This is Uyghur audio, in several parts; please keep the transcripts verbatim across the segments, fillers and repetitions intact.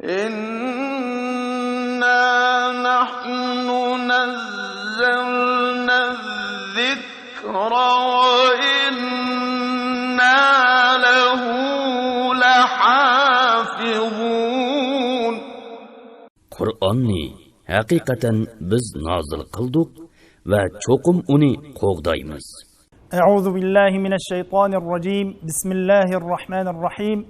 إنا نحن نزلنا الذكر وإنا له لحافظون. قۇرئاننى ھەقىقەتەن بىز نازىل قىلدۇق ۋە چوقۇم ئۇنى قوغدايمىز. أعوذ بالله من الشيطان الرجيم. بسم الله الرحمن الرحيم.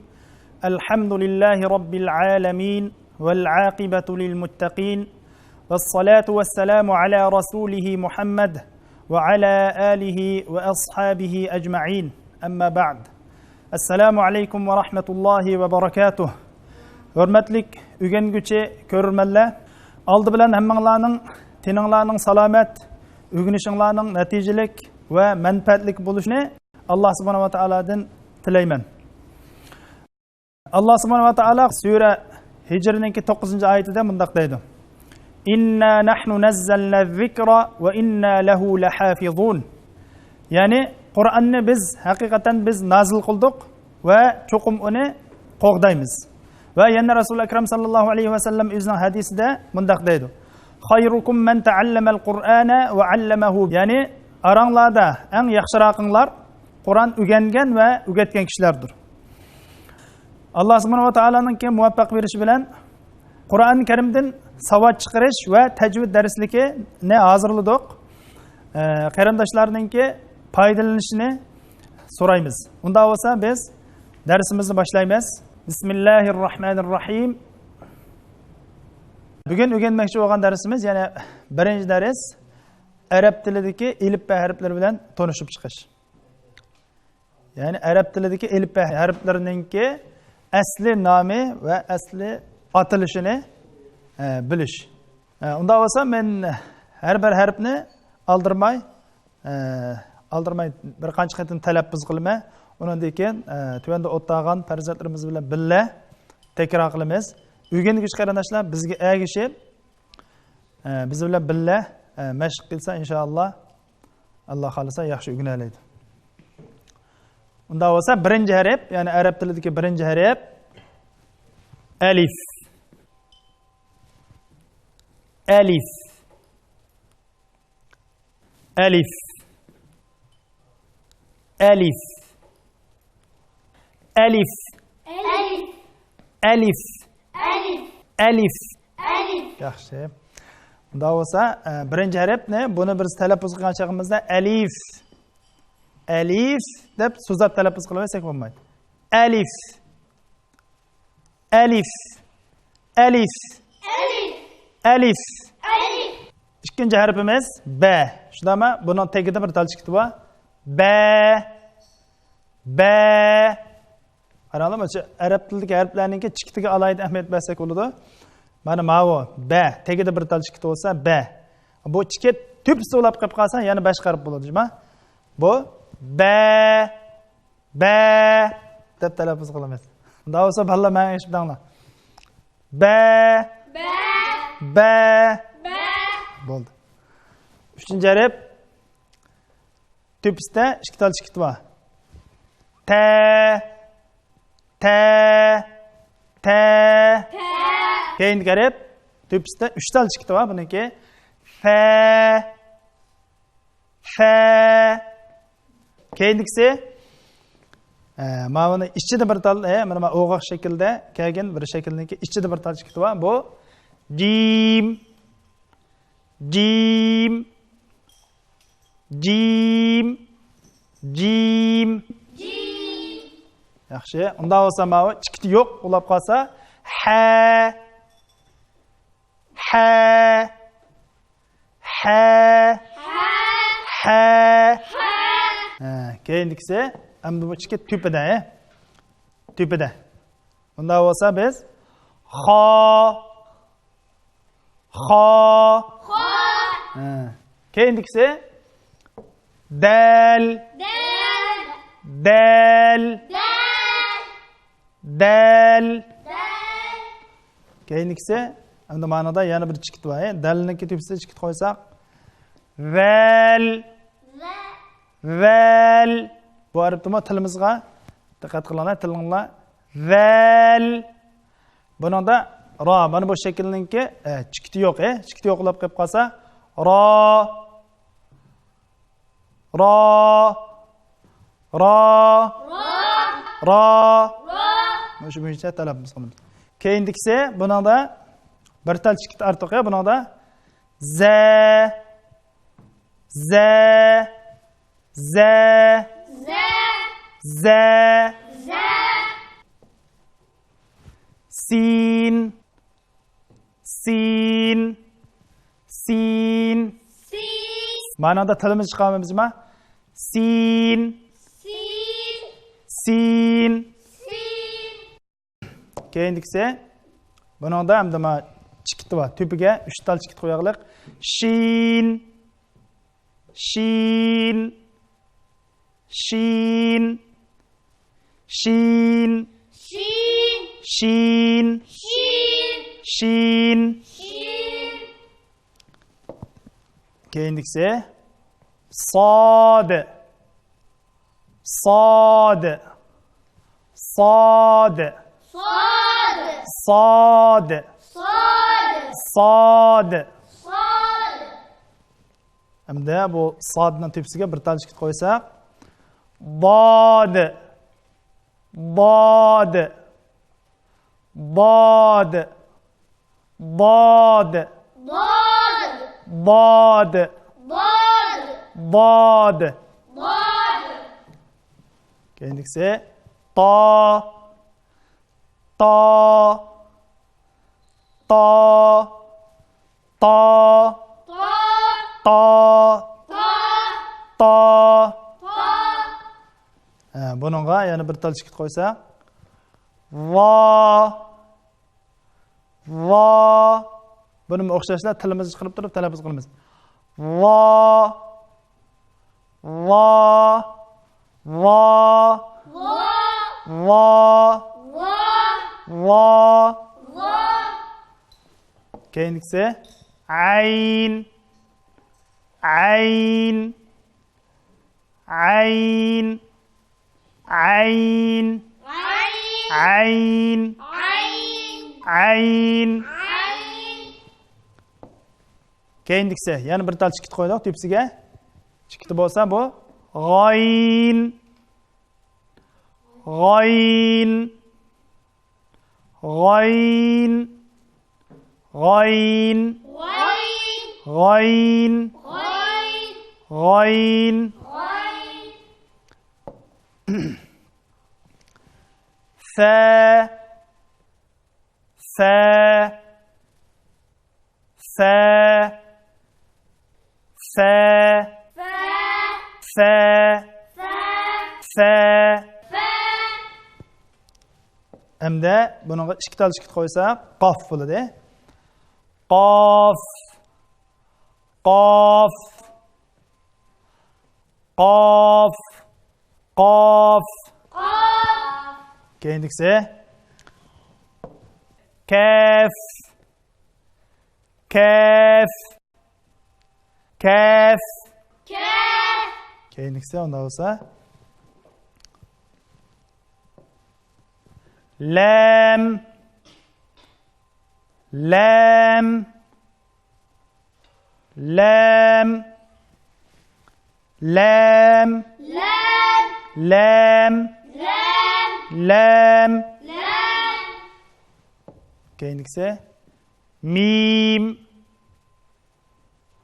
الحمد لله رب العالمين والعاقبة للمتقين والصلاة والسلام على رسوله محمد وعلى آله وأصحابه أجمعين. أما بعد. السلام عليكم ورحمة الله وبركاته. ھۆرمەتلىك ئۆگەنگۈچى كۆرۈرمەنلەر، ئالدى بىلەن ھەممىڭلارنىڭ تېنىڭلارنىڭ سالامەت، ئۆگىنىشىڭلارنىڭ نەتىجىلىك ۋە مەنپەئەتلىك بولۇشىنى ئاللا سۇبھانەھۇ ۋە تائالادىن تىلەيمەن. ئاللا سۇبھانەھۇ ۋە تائالا سۈرە ھىجرنىڭكى توققۇزىنچى ئايىتىدە مۇنداق دەيدۇ: إنا نحن نزلنا الذكر وإنا له لحافظون. يەنى، قۇرئاننى بىز، ھەقىقەتەن بىز نازىل قىلدۇق ۋە چوقۇم ئۇنى قوغدايمىز. ۋە يەنە رەسۇل ئەكرەم ساللاللاھۇ ئەلەيھى ۋەسەللەم ئۆزىنىڭ ھەدىسىدە مۇنداق دەيدۇ: خيركم من تعلم القرآن وعلمه. يەنى، ئاراڭلاردا ئەڭ ياخشىراقىڭلار قۇرئان ئۆگەنگەن ۋە ئۆگەتكەن كىشىلەردۇر. ئاللا سۇبھانەھۇ ۋە تائالانىڭكى مۇۋەپپەق بېرىشى بىلەن قۇرئان كەرىمدىن ساۋات چىقىرىش ۋە تەجۋىد دەرسلىكىنى ھازىرلىدۇق. ئە، قېرىنداشلارنىڭكى پايدىلىنىشىنى سورايمىز. ئۇنداق بولسا، بىز دەرسىمىزنى باشلايمىز. بىسمىللاھىررەھمانىررەھىم. بۈگۈن ئۆگەنمەكچى بولغان دەرسىمىز، يەنى بىرىنچى دەرس، ئەرەب تىلىدىكى ئېلىپبە ھەرپلىرى بىلەن تونۇشۇپ چىقىش. يەنى ئەرەب تىلىدىكى ئېلىپبە ھەرپلىرىنىڭكى ئەسلى نامى ۋە ئەسلى ئاتىلىشىنى، ئە، بىلىش. ئە، ئۇنداق بولسا، مەن ھەر بىر ھەرپنى ئالدىرىماي، ئە، ئالدىرىماي بىر قانچە قېتىم تەلەپپۇز قىلىمەن. ئۇنىڭدىن كېيىن، ئە، تۆۋەندە ئولتۇرغان پەرزەنتلىرىمىز بىلەن بىللە تەكرار قىلىمىز. ئۆگەنگۈچى قېرىنداشلار بىزگە ئەگىشىپ، ئە، بىز بىلەن بىللە، ئە، مەشىق قىلسا، ئىنشائاللا، ئاللا خالىسا، ياخشى ئۆگىنەلەيدۇ. ئۇنداق بولسا، بىرىنچى ھەرپ، يەنى ئەرەب تىلىدىكى بىرىنچى ھەرپ، ئەلىف. ئەلىف. ئەلىف. ئەلىف. ئەلىف. ئەلىف. ئەلىف. ئەلىف. ئەلىف. ياخشى. ئۇنداق بولسا، ئە، بىرىنچى ھەرپنى، بۇنى بىز تەلەپپۇز قىلغان چېغىمىزدا ئەلىف، ئەلىف دەپ سوزاپ تەلەپپۇز قىلىۋەرسەك بولمايدۇ. ئەلىف. ئەلىف. ئەلىف. ئەلىف. ئىككىنچى ھەرپىمىز بە. شۇنداقمۇ؟ بۇنىڭ تېگىدە بىر تال چىكىتى بار. بە. بە. قاراڭلار، مانا شۇ ئەرەب تىلىدىكى ھەرپلەرنىڭكى چىكىتىگە ئالاھىدە ئەھمىيەت بەرسەك بولىدۇ. مانا ماۋۇ بە، تېگىدە بىر تال چىكىت بولسا، بە. بۇ چىكىت تۈپسە ئۇلاپ قېلىپ قالسا، يەنە باشقا ھەرپ بولىدۇ، جۇما. بۇ بە، بە دەپ تەلەپپۇز قىلىمىز. ئۇنداق بولسا، بالىلار، ماڭا ئېشىپ دەڭلار. بە. بە. بە. بە. بولدى. ئۈچىنچى ھەرپ. تۆپىسىدە ئىككى تال چىكىت بار. تە، تە، تە. تە. كېيىنكى ھەرپ، تۆپىسىدە ئۈچ تال چىكىت بار بۇنىڭكى. فە، فە. كېيىنكىسى، ئە، ماۋۇنى ئىچىدە بىر تال، ئە، مانا، مانا ئوغاق شەكىلدە كەلگەن بىر شەكىلنىڭكى ئىچىدە بىر تال چىكىت بار. بۇ جىم. جىم. جىم. جىم. ياخشى. ئۇنداق بولسا، ماۋۇ چىكىتى يوق، ئۇلاپ قالسا، ھە. ھە. ھە. ھە. ھە. كېيىنكىسى، ئەمدى بۇ چىكىت تۆپىدە، ھە؟ تۆپىدە. ئۇنداق بولسا، بىز خا. خا. خا. ھە. كېيىندىكىسى دەل. دەل. دەل. دەل. دەل. دەل. كېيىندىكىسى، ئەمدى مانىدا يەنە بىر چىكىت بار. دەلنىڭكى تۆپىسىدە چىكىت قويساق، ۋەل. ۋەل. ۋەل. بۇ ھەرپتىمۇ تىلىمىزغا دىققەت قىلىڭلار، تىلىڭلار. ۋەل. بۇنىڭدا را، مانا بۇ شەكىلنىڭكى، ئە، چېكىتى يوق، ئە، چېكىتى يوقلاپ قېلىپ قالسا، را، را، را، را. مانا شۇ بويىچە تەلەپپۇز قىلىمىز. كېيىندىكىسى، بۇنىڭدا بىر تال چېكىت ئارتۇق، ئە، بۇنىڭدا زە، زە، زە، زە، زە. سىن، سىن، سىن. مانىڭدا تىلىمىز چىقارمايمىزما؟ سىن، سىن. كېيىندىكىسى، بۇنىڭدا ئەمدى ما چېكىتى بار. تۈپىگە ئۈچ تال چېكىت قوياغلىق. شىن، شىن، شىن، شىن، شىن. كېيىندىكىسى، ساد، ساد، ساد، ساد. ئەمدى بۇ سادنىڭ تۆپىسىگە بىر تال چېكىت قويساق، داد، داد، داد، داد، داد، داد. كېيىندىكىسى تا، تا، تا، تا، تا، تا. ھە، بۇنىڭغا يەنە بىر تال چېكىت قويسا، ۋا، ۋا. بۇنىمۇ ئوخشاشلا تىلىمىزنى چىقىرىپ تۇرۇپ تەلەپپۇز قىلىمىز. ۋا، ۋا، ۋا، ۋا، ۋا. كېيىنكىسى، ئەين، ئەين، ئەين، ئەين، ئەين. كېيىندىكىسى، يەنە بىر تال چېكىت قويدۇق تۆپىسىگە. چېكىتى بولسا بۇ غايىن، غايىن، غايىن، غايىن، غايىن. غايىن. فە، فە، فە، فە، فە، فە. ئەمدى بۇنىڭغا ئىككى تال چېكىت قويساق، قاف بولىدۇ. قاف، قاف، قاف، قاف. كېيىندىكىسى، كەف، كەف، كەف. كېيىندىكىسى ئۇنداق بولسا، لەم، لەم، لەم، لەم، لەم، لەم. كېيىندىكىسى، مىم،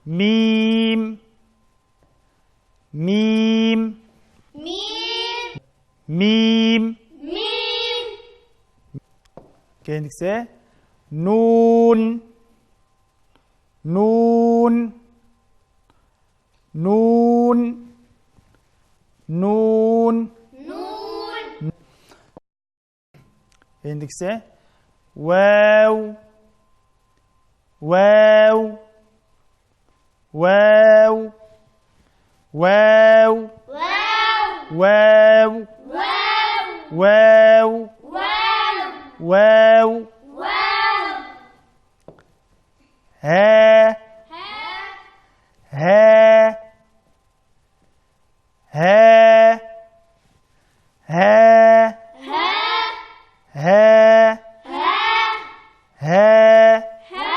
مىم، مىم، مىم. كېيىندىكىسى، نۇن، نۇن، نۇن، نۇن. كېيىندىكىسى، ۋەۋ، ۋەۋ، ۋەۋ، ۋەۋ، ۋەۋ، ۋەۋ، ۋەۋ. ھە، ھە، ھە، ھە، ھە، ھە، ھە. ھە.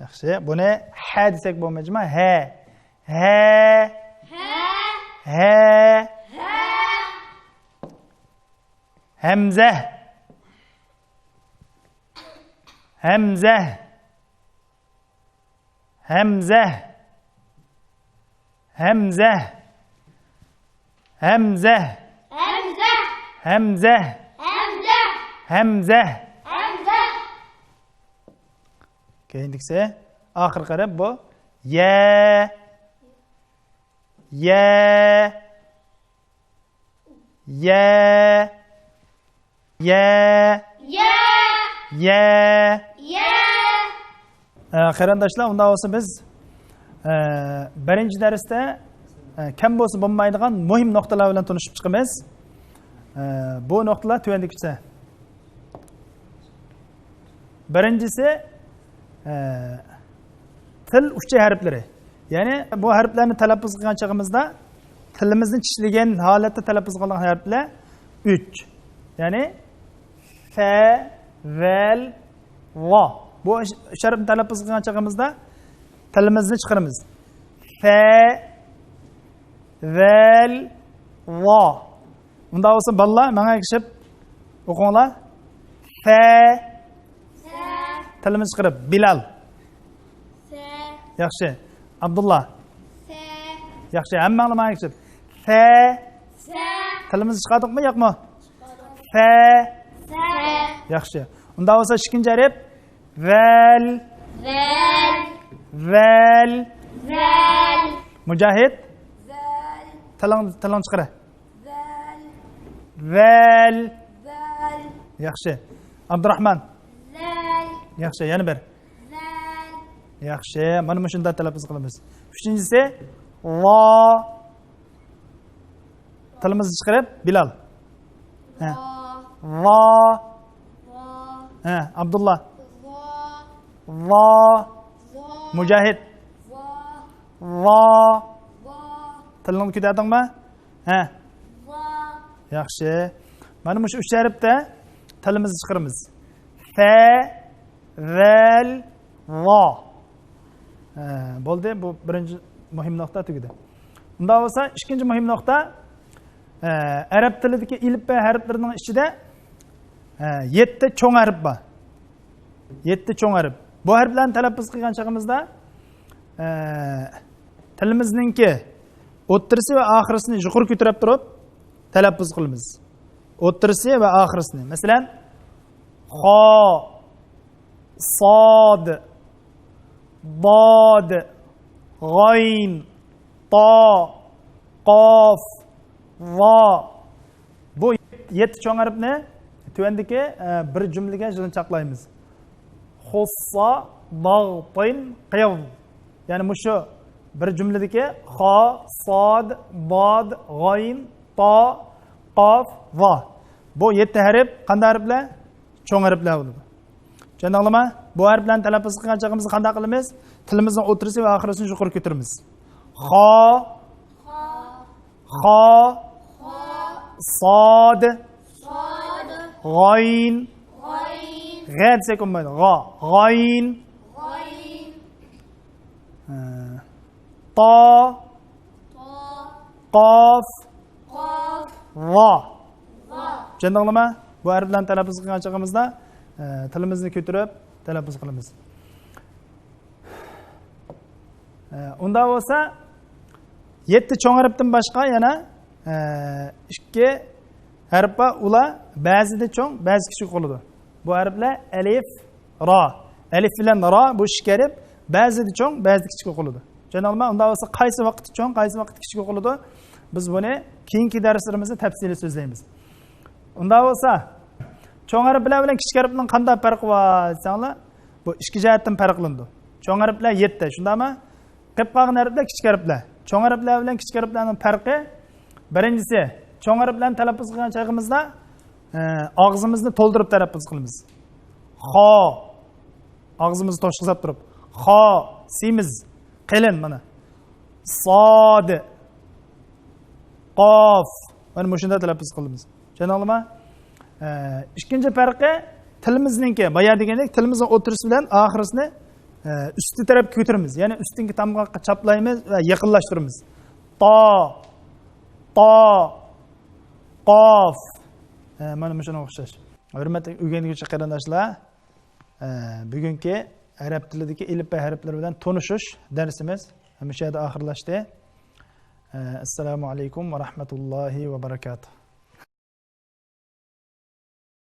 ياخشى. بۇنى ھە دېسەك بولمايدۇ، ھە. ھە. ھە. ھەمزە. ھەمزە. ھەمزە. ھەمزە. ھەمزە. ھەمزە. ھەمزە. ھەمزە. ھەمزە. ھەمزە. كېيىنكىسى، ئاخىرقى ھەرپ بۇ. يە. يە. يە. يە. يە. يە. يە. ئە، قېرىنداشلار، ئۇنداق بولسا بىز، ئە، بىرىنچى دەرستە، ئە، كەم بولسا بولمايدىغان مۇھىم نۇقتىلار بىلەن تونۇشۇپ چىقىمىز. ئە، بۇ نۇقتىلار تۆۋەندىكىچە. بىرىنچىسى، ئە، تىل ئۇچى ھەرپلىرى. يەنى بۇ ھەرپلەرنى تەلەپپۇز قىلغان چېغىمىزدا تىلىمىزنى چىشلىگەن ھالەتتە تەلەپپۇز قىلىنغان ھەرپلەر ئۈچ. يەنى فە، ۋەل، ۋا. بۇ ئۈچ، ئۈچ ھەرپنى تەلەپپۇز قىلغان چېغىمىزدا تىلىمىزنى چىقىرىمىز. فە، ۋەل، ۋا. ئۇنداق بولسا بالىلار ماڭا ئەگىشىپ ئوقۇڭلار. فە. فە. تىلىمىز چىقىرىپ. بىلال. فە. ياخشى. ئابدۇللا. فە. ياخشى. ھەممەڭلار ماڭا ئەگىشىپ. فە. فە. تىلىمىزنى چىقاردۇقمۇ، ياقمۇ؟ فە. فە. ياخشى. ئۇنداق بولسا ئىككىنچى ھەرپ. ۋەل. ۋەل. ۋەل. ۋەل. مۇجاھىد. ۋەل. تىلىڭ، تىلىڭ چىقىرە. ۋەل. ۋەل. ۋەل. ياخشى. ئابدۇراخمان. ۋەل. ياخشى. يەنە بىر. ۋەل. ياخشى. مانا مۇشۇنداق تەلەپپۇز قىلىمىز. ئۈچىنچىسى، ۋا. تىلىمىزنى چىقىرىپ، بىلال. ھە. ۋا. ۋا. ۋا. ھە، ئابدۇللا. ۋا. ۋا. ۋا. مۇجاھىد. ۋا. ۋا. ۋا. تىلىڭنى كۆتەردىڭمۇ؟ ھە. ۋا. ياخشى. مانا مۇشۇ ئۈچ ھەرپتە تىلىمىزنى چىقىرىمىز. فە، ۋەل، ۋا. ھە، بولدى. بۇ بىرىنچى مۇھىم نۇقتا تۈگىدى. ئۇنداق بولسا، ئىككىنچى مۇھىم نۇقتا، ھە، ئەرەب تىلىدىكى ئېلىپبە ھەرپلىرىنىڭ ئىچىدە، ھە، يەتتە چوڭ ھەرپ بار. يەتتە چوڭ ھەرپ. بۇ ھەرپلەرنى تەلەپپۇز قىلغان چېغىمىزدا، ئە، تىلىمىزنىڭكى ئوتتۇرىسى ۋە ئاخىرىسىنى يۇقىرى كۆتۈرۈپ تۇرۇپ تەلەپپۇز قىلىمىز. ئوتتۇرىسى ۋە ئاخىرىسىنى. مەسىلەن، خا، ساد، داد، غايىن، تا، قاف، ۋا. بۇ يەتتە چوڭ ھەرپنى تۆۋەندىكى، ئە، بىر جۈملىگە يىغىنچاقلايمىز. خۇسسا، داغ، تىن، قىياز. يەنى مۇشۇ بىر جۈملىدىكى خا، ساد، داد، غايىن، تا، قاف، ۋا. بۇ يەتتە ھەرپ قانداق ھەرپلەر؟ چوڭ ھەرپلەر بولىدۇ. چۈشەندىڭلارمۇ؟ بۇ ھەرپلەرنى تەلەپپۇز قىلغان چېغىمىزدا قانداق قىلىمىز؟ تىلىمىزنىڭ ئوتتۇرىسى ۋە ئاخىرىسىنى يۇقىرى كۆتۈرىمىز. خا، خا، ساد، غايىن، غا دېسەك بولمايدۇ. غا، غايىن، ھە، تا، قاف، ۋا. چۈشەندىڭلارمۇ؟ بۇ ھەرپلەرنى تەلەپپۇز قىلغان چېغىمىزدا، ئە، تىلىمىزنى كۆتۈرۈپ تەلەپپۇز قىلىمىز. ئە، ئۇنداق بولسا، يەتتە چوڭ ھەرپتىن باشقا يەنە، ئە، ئىككى ھەرپ بار. ئۇلار بەزىدە چوڭ، بەزىدە كىچىك ئوقۇلىدۇ. بۇ ھەرپلەر ئەلىف، را. ئەلىف بىلەن را، بۇ ئىككى ھەرپ بەزىدە چوڭ، بەزىدە كىچىك ئوقۇلىدۇ. چۈشەندىڭلارمۇ؟ ئۇنداق بولسا قايسى ۋاقىتتا چوڭ، قايسى ۋاقىتتا كىچىك ئوقۇلىدۇ؟ بىز بۇنى كېيىنكى دەرسلىرىمىزدە تەپسىلىي سۆزلەيمىز. ئۇنداق بولسا، چوڭ ھەرپلەر بىلەن كىچىك ھەرپنىڭ قانداق پەرقى بار دېسەڭلار، بۇ ئىككى جەھەتتىن پەرقلىنىدۇ. چوڭ ھەرپلەر يەتتە، شۇنداقمۇ؟ قېلىپ قالغان ھەرپلەر كىچىك ھەرپلەر. چوڭ ھەرپلەر بىلەن كىچىك ھەرپلەرنىڭ پەرقى، بىرىنچىسى، چوڭ ھەرپلەرنى تەلەپپۇز قىلغان چېغىمىزدا، ئە، ئاغزىمىزنى تولدۇرۇپ تەلەپپۇز قىلىمىز. خا. ئاغزىمىزنى توشقۇزلاپ تۇرۇپ. خا. سېمىز. قېلىن مانا. ساد. قاف. مانا مۇشۇنداق تەلەپپۇز قىلىمىز. چۈشەندىڭلارمۇ؟ ئە، ئىككىنچى پەرقى، تىلىمىزنىڭكى، بايا دېگەندەك، تىلىمىزنىڭ ئوتتۇرىسى بىلەن ئاخىرىسىنى، ئە، ئۈستى تەرەپكە كۆتۈرىمىز. يەنى ئۈستۈنكى تامغاققا چاپلايمىز ۋە يېقىنلاشتۇرىمىز. تا، تا، قاف. ئە، مانا مۇشۇنىڭغا ئوخشاش. ھۆرمەتلىك ئۆگەنگۈچى قېرىنداشلار، ئە، بۈگۈنكى ئەرەب تىلىدىكى ئېلىپبە ھەرپلىرى بىلەن تونۇشۇش دەرسىمىز مۇشۇ يەردە ئاخىرلاشتى. ئە، ئەسسالامۇ ئەلەيكۇم ۋە رەھمەتۇللاھى ۋە بەرەكاتۇھ.